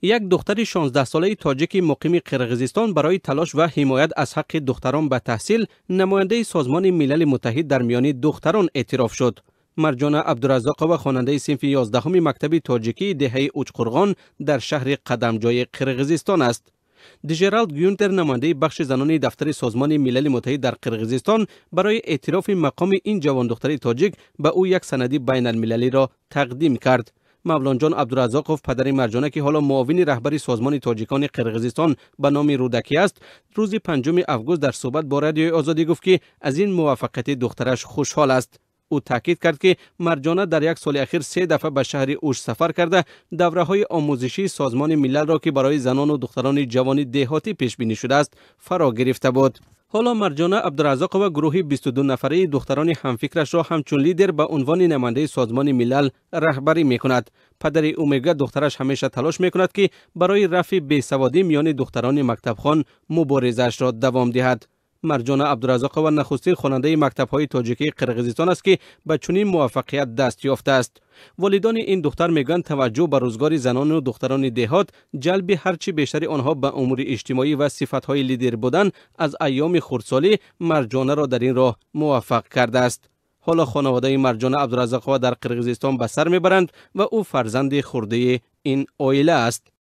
Як духтари 16-солаи тоҷики муқими Қирғизистон барои талош ва ҳимоят аз ҳаққи духтарон ба таҳсил намояндаи Созмони Милали Муттаҳид дар миёни духтарон эътироф шуд. Марҷона Абдураззоқова хонандаи синфи 11-уми мактаби тоҷикии деҳаи Учқурғон дар шаҳри Қадамҷои Қирғизистон аст. Джералд Гюнтер, намояндаи бахши занони дафтари Созмони Милали Муттаҳид дар Қирғизистон, барои эътирофи мақоми ин ҷавондухтари тоҷик ба ӯ як санади байналмилалиро тақдим кард. Мавлонҷон Абдураззоқов, падари Марҷона, ки ҳоло муовини раҳбари Созмони тоҷикони Қирғизистон ба номи Рӯдакӣ аст, рӯзи 5 август дар суҳбат бо Радиои Озодӣ гуфт, ки аз ин муваффақияти духтараш хушҳол аст. Ӯ таъкид кард, ки Марҷона дар як соли ахир 3 дафъа ба шаҳри Уш сафар карда, давраҳои омӯзишии Созмони Милалро, ки барои занону духтарони ҷавони деҳотӣ пешбинӣ шудааст, фаро гирифта буд. Ҳоло Марҷона Абдураззоқова гурӯҳи 22 нафараи духтарони ҳамфикрашро ҳамчун лидер ба унвони намояндаи Созмони Милал раҳбарӣ мекунад. Падари ӯ мегӯяд, духтараш ҳамеша талош мекунад, ки барои рафъи бесаводӣ миёни духтарони мактабхон муборизаашро давом диҳад. Марҷона Абдураззоқова нахустин хонандаи мактабҳои тоҷикии Қирғизистон аст, ки ба чунин муваффақият даст ёфтааст. Волидони ин духтар мегӯянд, таваҷҷӯҳ ба рӯзгори занону духтарони деҳот, ҷалби ҳарчи бештари онҳо ба умури иҷтимоӣ ва сифатҳои лидер будан аз айёми хурдсолӣ Марҷонаро дар ин роҳ муваффақ кардааст. Ҳоло хонаводаи Марҷона Абдураззоқова дар Қирғизистон ба сар мебаранд ва ӯ фарзанди хурдаи ин оила аст.